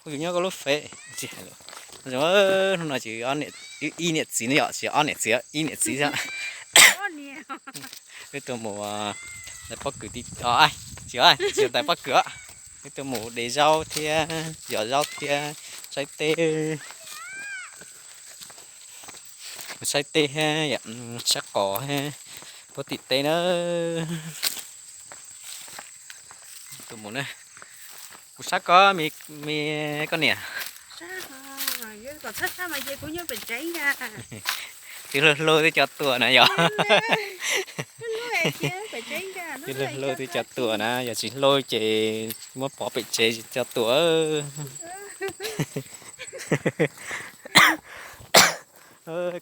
Kuv yuav nyob koj lub fej tsis hais lus. Hnub no ces ib niam txiv no yom, tsis ob niam txiv, ib niam txiv xwb. Wb tuaj mus ntais pob kws, tsis tsis ntais pob kws os. Wb tuaj mus de zaub thiab yos zaub thiab saib teb, mus saib teb thiab sab qos thiab puag tim teb na. Tus mus na, kuv sab koj me koj niam. Twb hlub hlub twb cov tuam na yom. Twb hlub hlub twb cov tuam na, yog tsis hlub ces muab pov pem tsev tsis cov tuam.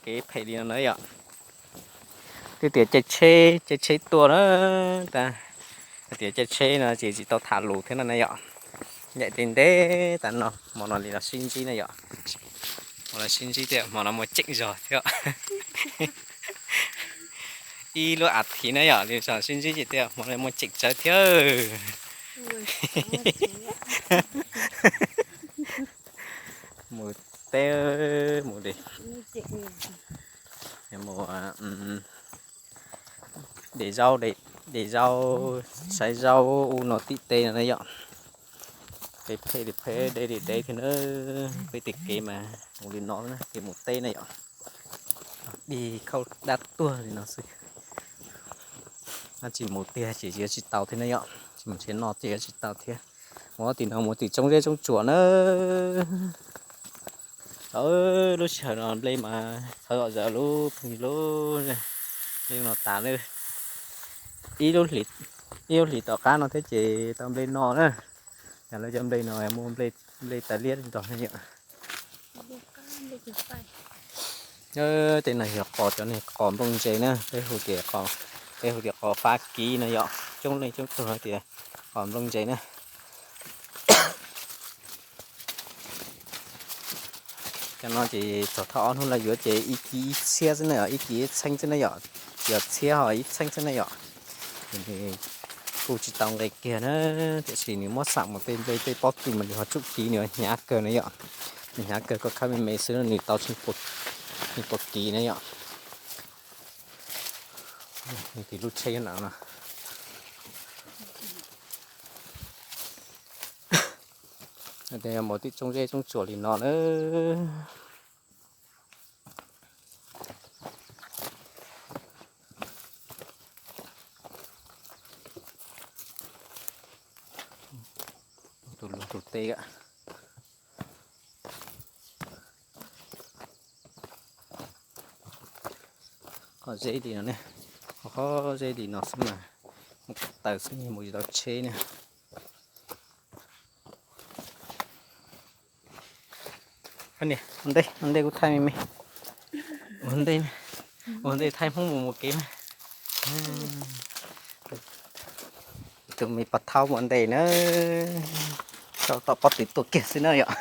Kev phem li no na yom. Twb tias caij tsheb, caij tsheb tuaj na, tas tias caij tsheb no ces tsis tau tham lus thiab no na yom. Ncaim ntev ntev tas no, hmo no li los sib ntsib na yom. Hmo no sib ntsib thiab, hmo no muaj ceem zog thiab. Ib lub as thiv na yom, li los sib ntsib ces thiab, hmo no muaj ceem tsawv thiab. Mus teb mus de, mus de zaub, de zaub, saib zaub ub no tim teb no na yom. Peb phem li phem, deb li deb thiab na. Peb tej kev mas mus li no na, kev mus teb na yom. Dig khauj dab tuag li no xwb. Tsis mus tiag ces yuav tsis tau thiab na yom, tsis mus nrhiav noj ces yuav tsis tau thiab. Mus tim no mus tim Tsoob Zeb Tsoob Tsuas na. Thaum lub sij hawm no nplej mas txhawv zom zaws lub phooj ywg lub, nplej no tas na. Ib lub hlis tom qab no thiab ces tau nplej no na. Yog lawv cov nplej no muaj nplej tas liab nrog na yom. Tej no yog qos, cov no qos nplooj ntse na, peb hu tias qos, peb hu tias qos Fab Kis no yom, coob leej coob tug hais tias qos nplooj ntse na. Cov no ces txog thaum ob hnub lawv yuav ces ib kis ib txhiab xwb na yom, ib kis ib txheeb xwb na yom, tsis yog txhiab ho ib txheeb xwb na yom. Kuj tsis tau nqe kiag na, tiam sis nws muab xam mus tej nplej tej pob kws mas nws ho tsuj kiv, nws hnyav kawg na yom. Nws hnyav kawg, koj khawb me me xwb nws tau txheeb puag kiv na yom. Nws tim lub tsheb na no. Mus tim Tsoob Zeb Tsoob Tsuas li no na. Tus lug tus teb, qhov zeb li no ne, qhov zeb li no xwb mas mus ko taw xwb mus tsis tau tsheb ne. Ua ntej, ua ntej kuv thaij me me. Ua ntej, ua ntej thaij Hmoob mus mus kev na. Tus me pog thaub ua ntej na, tso tom pob tw tuaj kiag xwb na yom.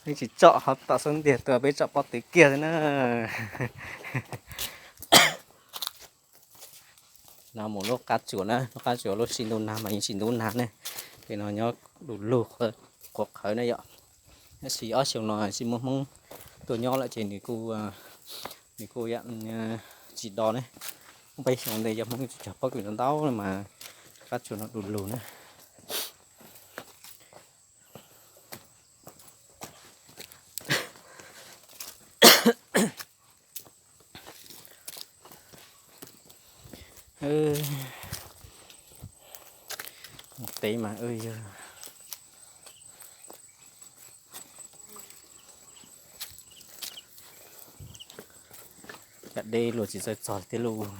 Peb tsis tsom ho tom xub ntiag tuaj, peb tsom pob tw kiag xwb na. No mus lub qab tsuas na, lub qab tsuas lub sij ntuj nag mas yeej tsis ntub nag ne. Pem no nyob du lug qhuav qhawv na yom. Tab sis ob xyoo no tsis muaj Hmoob tuaj nyob lawm ces nws kuj, nws kuj tsis do ne. Peb xyoo ntej cov Hmoob tsis cog pob kws ntau ntau mas qab tsuas no du lug na. Teb mas yog cov deb luag tsis txawj txog tiag lauj.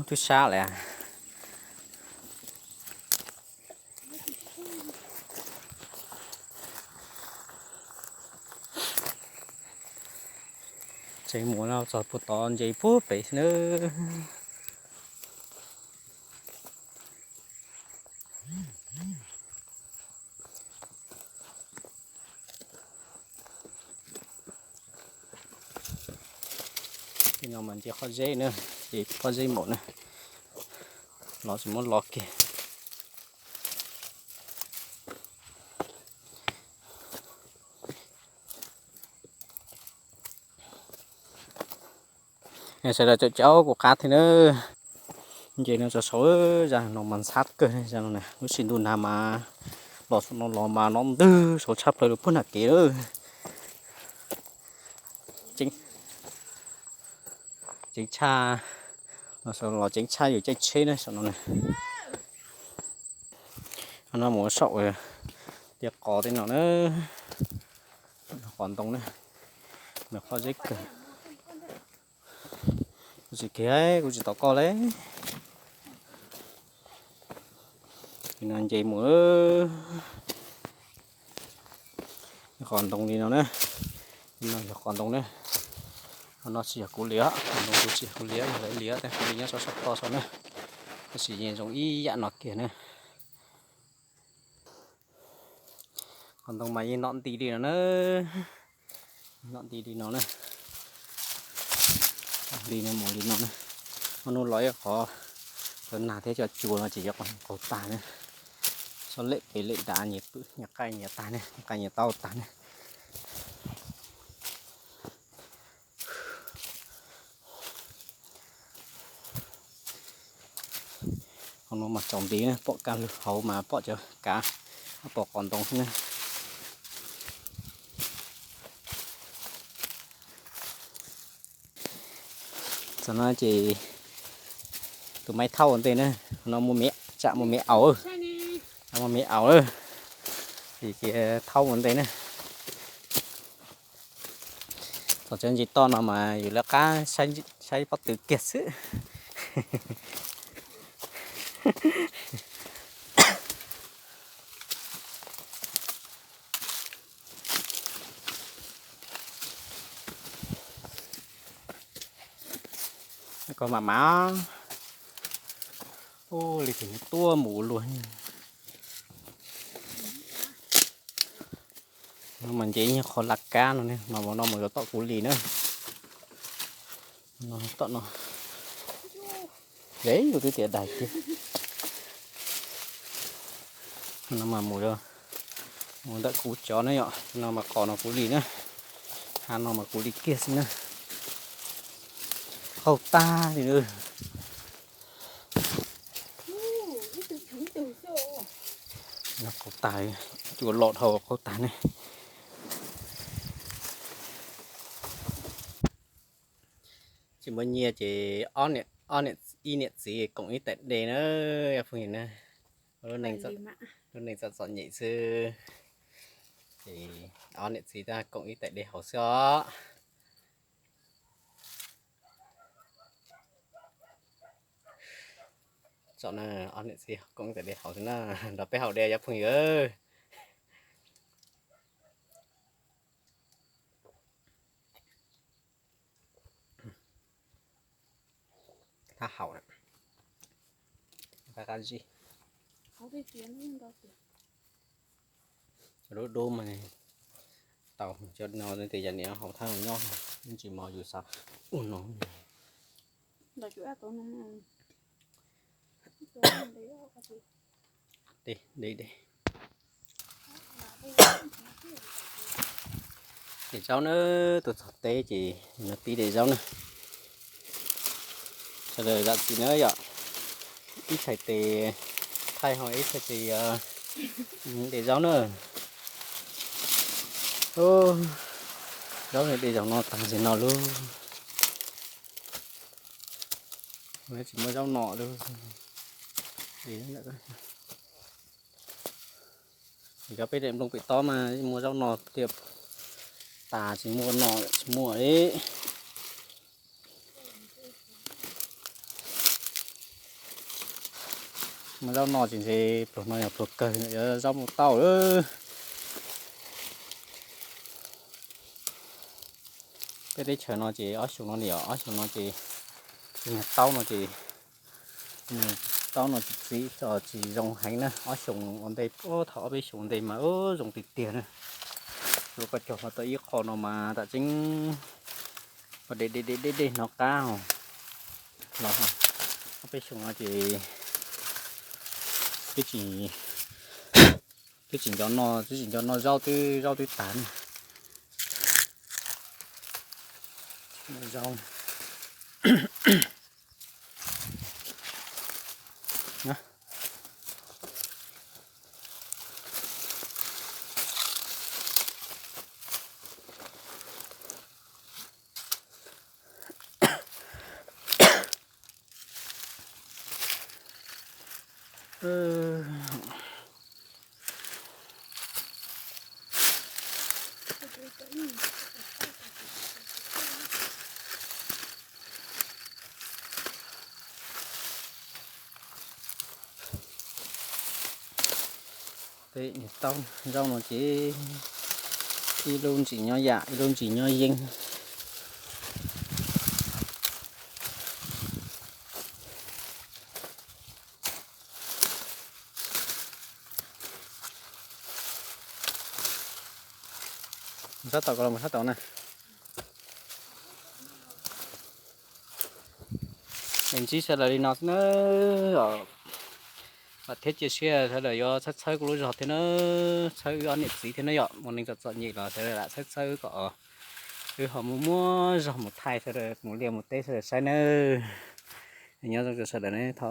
Twb sab lawm. Tseem mus no txog puag tod ntses puag pem xwb nawb. Tej no mas nce qhov zeb na, ces qhov zeb npaum na, los tsis muab los kiag. Sawv daws caum caum kuv qab thiab na. Nce no tso saud, zaj no mas ntxhab kawg zaj no na, lub sij ntuj nag mas los saum no los mas no ntws saud tshaj plaws rau puag nram kev lawm. Ceev tshaj, los saum los ceev tshaj yus caij tsheb na saum no na. No mus saum tiaj qos tej no na, qos ntoo na, nws qhov zeb kawg. Kuv tsis kiag, kuv tsis tom koj li. Li no nce mus, qos ntoo li no na. Li no yog qos ntoo na. Qhov no tsis yog kuv li os, qos ntoo kuv tsis yog kuv li, yog lawv li, tab kuv li nyob rau sab toj saud na. Tab sis yeej zoo ib yam no kiag na. Qos ntoo mas yeej nom nti li no na. Nom nti li no na. Li no mus li no na. Ob hnub los ib qhov, cov nag thiab cov cua no ces yuav qaug tag na. Sob lem pem lem dav nyias pwm nyias qaij nyias tag ne, nyias qaij nyias taub tag ne. Hauv no mas tsaus nti na, pom kaj lug hauv mas pom cov kav, pom qos ntoo xwb na. Tam no ces tus maiv thaub ua ntej na, no muaj me, tsam muaj me aus, muaj me aus, ces thaub ua ntej na. Thaum tseem ntsis toj no mas yus lawv qab saib pob tw kiag xwb. Koj mam mam, ua li ces tuaj mus ua luaj. No mas nce ib qho laj kab no ne, mas no mus yuav tom kuv li na. No tom no, yus twb tias dais kiag. No mas mus, mus ntawm kuv cov ne yom, no mas qos no kuv li na, hav no mas kuv li kiag xwb na. Qaug tag li na. Qaug tag, cua los dhau qaug tag ne. Tsis muaj nyiaj ces ob niam, ib niam txiv koom ib tais de na, phooj ywg na. Lub neej txom txom nyem xwb, ces ob niam txiv tab koom ib tais de haus xwb os. Tsom na, ob niam txiv koom ib tais de haus xwb na, nrog peb haus de cov phooj ywg. Thab haus na, qab qab zib. Dub dub mas tau, cov no tias yam niam haus thab nyob, tsis mos yus xav ua no. De, de, de. Daim zaub na, tuaj txog teb ces no pib daim zaub na. Sawv daws zam txim na yom, ib txhais tes thaij ho ib txhais tes de zaub na. Zaub de zaum no tag zim no lauj. Tsis muaj zaub no lauj. Cov peb daim nplooj pem tob mas muaj zaub no tiag, tas tsis muaj no tsis muaj li. Muaj zaub no tsis ntshe pluag no yog pluag kawg, zaub mus tau lawm. Peb teb chaws no ces ob xyoo no niam, ob xyoo no ces tsis nyog taub no ces, taub no tsis txiv, tsis zoo heev na. Ob xyoo ua ntej, thaum ob peb xyoo ua ntej mas zoo tiag tiag na. Lub koj cog ho tau ib qho no mas tam tseeb Dej dej dej dej hnov qab os. Los ob peb xyoo no ces twb tsis, twb tsis nco noj, twb tsis nco noj zaub, twb zaub twb tag. Zaub Peb niam tau zaub no ces ib lub ntsis nyob yam, ib lub ntsis nyob yeeb. Sab tod ko los sab tod na. Es ntsib sawv daws li no xwb na. Vam thiab cia siab sawv daws yuav txhawb txhawb kuv lub zog thiab na, txhawb wb ob niam txiv thiab na yom. Mus neeg txom txom nyem los sawv daws lam txhawb txhawb wb kom wb ho muaj muaj zog mus thaij sawv daws mus liaj mus teb sawv daws saib nawb. Nyob zoo rau sawv daws na, thov